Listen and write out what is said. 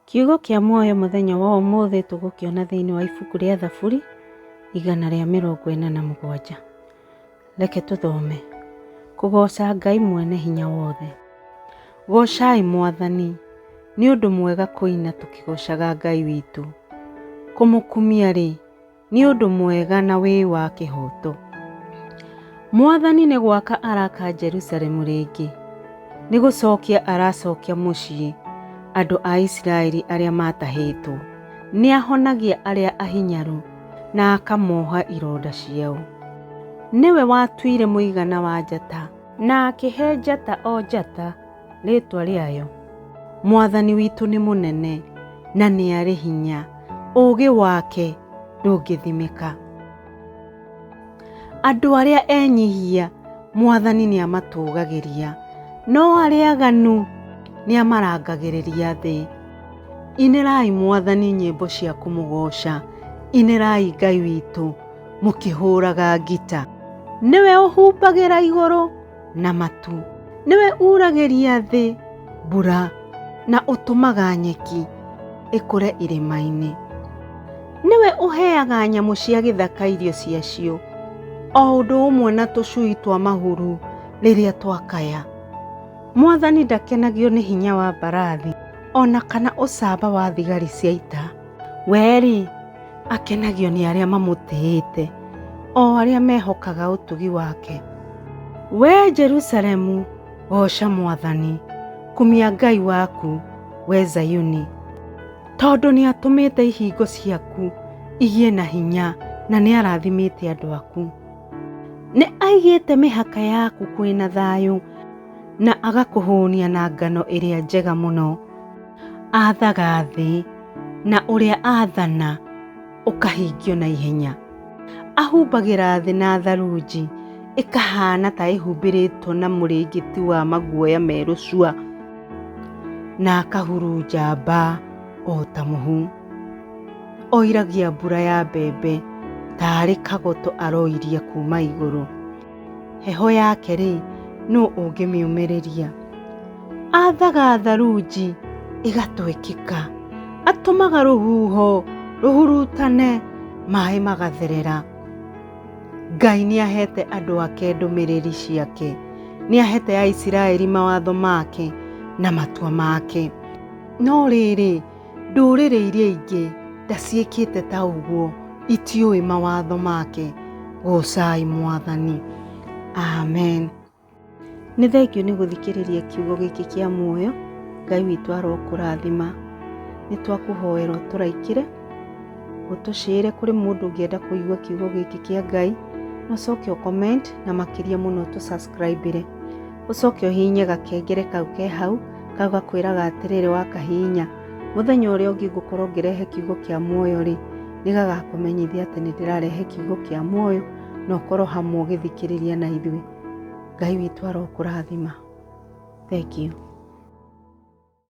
Kiugo kĩa muoyo mũthenya wa ũmũthĩ tũgũkĩona thĩinĩ wa ibuku rĩa Thaburi 147. Reke tũthome. Kũgooca Ngai mwene hinya wothe. Goocai Mwathani, nĩ ũndũ mwega kũina tũkĩgoocaga Ngai witũ. Kũmũkumia-rĩ, nĩ ũndũ mwega na wĩ wa kĩhooto. Mwathani nĩ gwaka araka Jerusalemu rĩngĩ, nĩ gũcokia aracokia mũciĩ andũ a Isiraeli arĩa maatahĩtwo. Nĩahonagia arĩa ahinyaru na akamoha ironda ciao. Nĩwe watuire mũigana wa njata, na akĩhe njata o njata rĩĩtwa rĩayo. Mwathani witũ nĩ mũnene na nĩ arĩ hinya, ũũgĩ wake ndũngĩthimĩka. Andũ arĩa enyihia Mwathani nĩamatũũgagĩria, no arĩa aganu nĩamarangagĩrĩria thĩ. Inĩrai Mwathani nyĩmbo cia kũmũgooca, inĩrai Ngai witũ mũkĩhũũraga ngita. Nĩwe ũhumbagĩra igũrũ na matu, nĩwe uuragĩria thĩ mbura na ũtũmaga nyeki ĩkũre irĩma-inĩ. Nĩwe ũheaga nyamũ cia gĩthaka irio ciacio, o ũndũ ũmwe na tũcui twa mahuru rĩrĩa twakaya. Mwathani ndakenagio nĩ hinya wa mbarathi, o na kana ũcamba wa thigari cia ita. We-rĩ, akenagio nĩ arĩa mamũtĩĩte, o arĩa mehokaga ũtugi wake. Wee Jerusalemu, gooca Mwathani, kumia Ngai waku, wee Zayuni, tondũ nĩatũmĩte ihingo ciaku igĩe na hinya na nĩarathimĩte andũ aku. Nĩ aigĩte mĩhaka yaku kwĩ na thayũ na agakũhũnia na ngano ĩrĩa njega mũno. Aathaga thĩ, na ũrĩa aathana ũkahingio na ihenya. Ahumbagĩra thĩ na tharunji, ĩkahaana ta ĩhumbĩrĩtwo na mũrĩngĩti wa maguoya merũ cua, na akahurunja mbaa o ta mũhu. Oiragia mbura ya mbembe ta arĩ kagoto aroiria kuuma igũrũ. Heho yake-rĩ, nũũ ũngĩmĩũmĩrĩria? Aathaga tharunji ĩgatwekeka, atũmaga rũhuho rũhurutane, maĩ magatherera. Ngai nĩaheete andũ ake ndũmĩrĩri ciake, nĩaheete Aisiraeli mawatho make na matua make. No rĩrĩ, Ndũrĩrĩ iria ingĩ ndaciĩkĩte ta ũguo, itiũĩ mawatho make. Goocai Mwathani. Amen. Nĩ thengiũ nĩ gũthikĩrĩria kiugo gĩkĩ kĩa muoyo. Ngai witũ arokũrathima. Nĩ twakũhoera ũtũraikĩre, ũtũcĩre kũrĩ mũndũ ũngĩenda kũigua kiugo gĩkĩ kĩa Ngai, na ũcoke ũ comment na makĩria mũno ũtũ subscribe ĩre. Ũcoke ũhihinye gakengere kau ke hau, kau gakwĩraga atĩrĩrĩ wakahihinya, mũthenya ũrĩa ũngĩ ngũkorwo ngĩrehe kiugo kĩa muoyo-rĩ, nĩ gagakũmenyithia atĩ nĩ ndĩrarehe kiugo kĩa muoyo, na ũkorwo hamwe ũgĩthikĩrĩria na ithuĩ. Ngai witũ arokũrathima. Thengiũ.